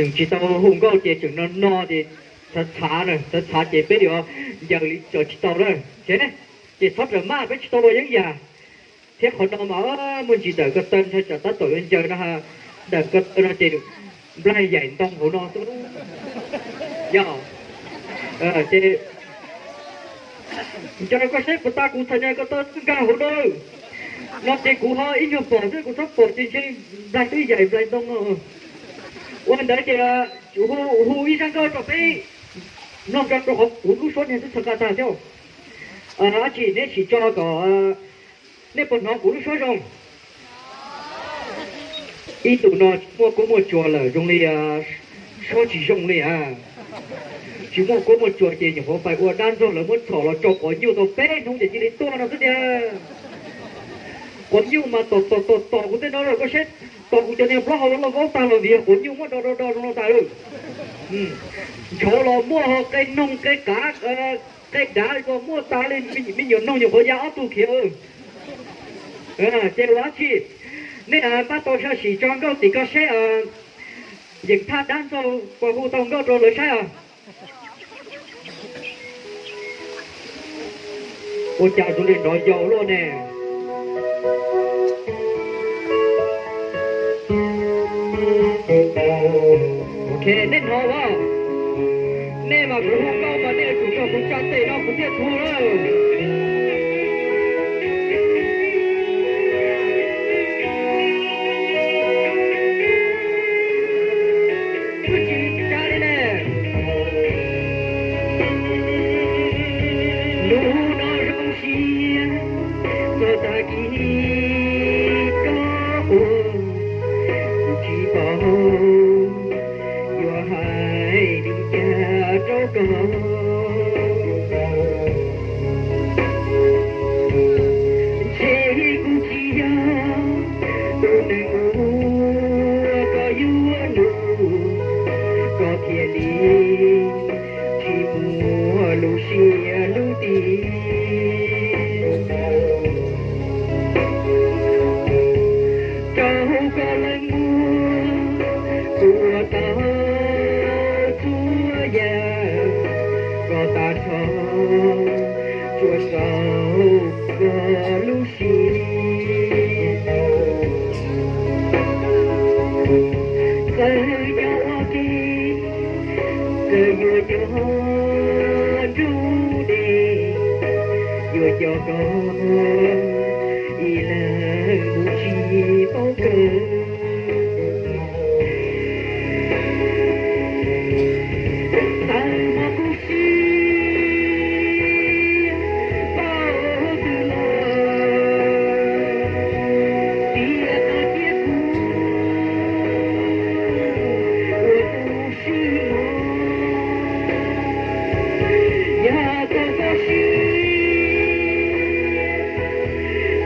Tseem tsis tau hu nkauj ces tseem no no ces txhav txhav na, txhav txhav ces peb yuav ncaws li tso tsis tau na. Ces txhob rawm maj, peb tsis tau ua yeeb yam. Thiab qhov no mas muaj ntsis dawm ko taw ntshai tsam tab tom yuav ncaws no ha, dawm ko taw no ces nplaig yaim ntoo hauv no xwb. Yog, ces nco koj saib puas tas kuv txhais nyas ko taw nkag hauv no. No ces kuv ho ib nyuag pom xwb, kuv txhob pom ces ntshe nplaig twb yaim nplaig ntoo no. Ua ntawd ces hu ib zaj nkauj rau peb mloog tso rau qhov kuv lub suab niag twb txhaws nqa tag thiab. Dab tsi neb sim tso kom, nej puas hnov kuv lub suab zoo? Ib ntus no tsis muaj kuab muaj tsuas lawm zoo li suab tsis zoo li a. Tsis muaj kuab muaj tsuas ces nyuam qhuav pais ua dab ntxaug lawv muab txhom los tso quav nyuj tau peb hnub ces cia li tuaj no xwb tiag. Quav nyuj mas tom tom tom tom kuv tej no koj saib, tom kuv cov niag plaub hau loj vaub tag los vim yog quav nyuj muab do do do zoo no tas. Ntshauv los muaj, ho qe noog qe qav qe dav los muaj tas li, me nyuam noog nyuam qhuav ya ob tug khiav. Ces ua dab tsi, nej pab tau sim tso nkauj tim ko seb, yeem thaj dab ntxaug puas hu tau nkauj rau lawv saib os. Ua cas zoo li nrov yau luaj ne? Ok, nej hnov os. Nej mas kuv hu nkauj mas nej yuav tsum nrog kuv tsa tes no kuv thiaj thu lawm. Kuj tsis tsa li ne. Hnub no zoo siab txog tag kis koj ua, kuv tsis paub yuav hais li cas rau koj. Ntshe kuv tsis yog tus neeg uas koj yuav nug, koj thiaj li tsis muaj lub siab lub nti. Rau koj leej muab kuv ua tau txhua yam, koj tag nrho tsuas xaus koj lub siab. Txawm nyob ua ke, txawm yuav nyob nruab deg, yuav nco koj ib leeg kuv tsis paub kawg. Txawm hmo kuv siab pab twg los, tiam no cia kuv ua tus swb mos. Yog tau koj siab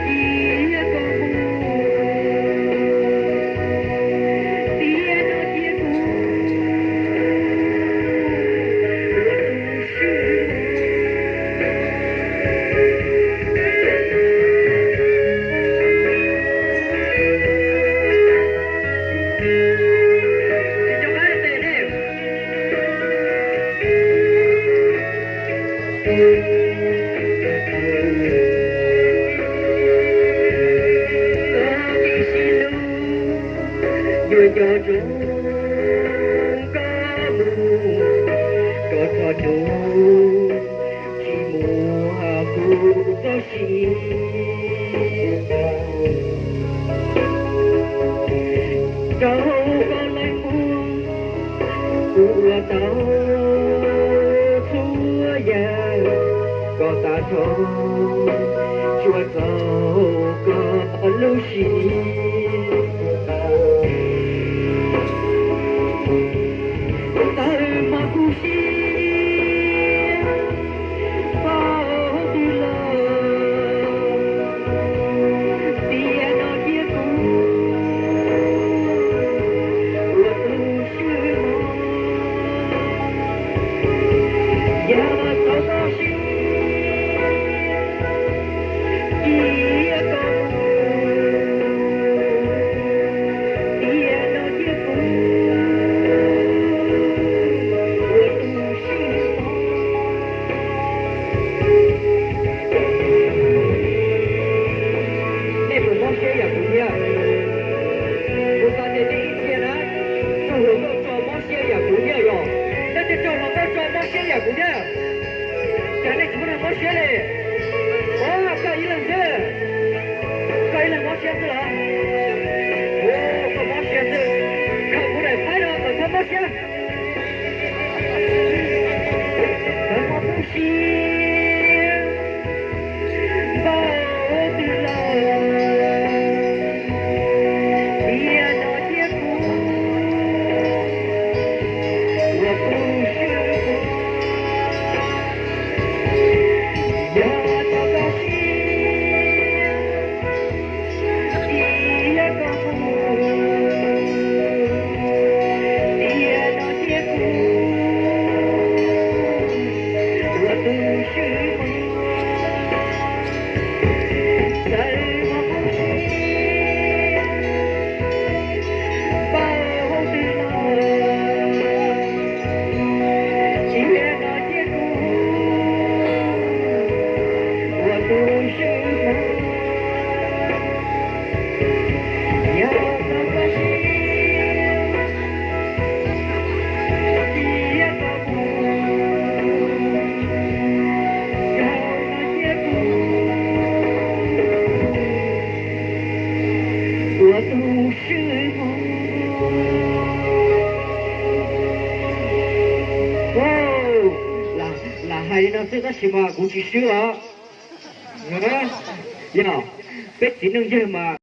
cia koj mus, tiam no cia kuv ua tus swb mos. Koj tib si lub yuav nco zoo koj mus, koj txhob nug tsis muaj kuv txoj sia. Rau koj leej muab kuv ua tau txhua yam, koj tag nrho tsuas xaus koj lub siab. Txawm hmo kuv siab pab twg los, tiam no cia kuv ua tus swb mos. Yog tau koj siab cia koj mus, tiam xwb tab sis mas kuv tsis swb os. Yog, peb txiv neej yawg mas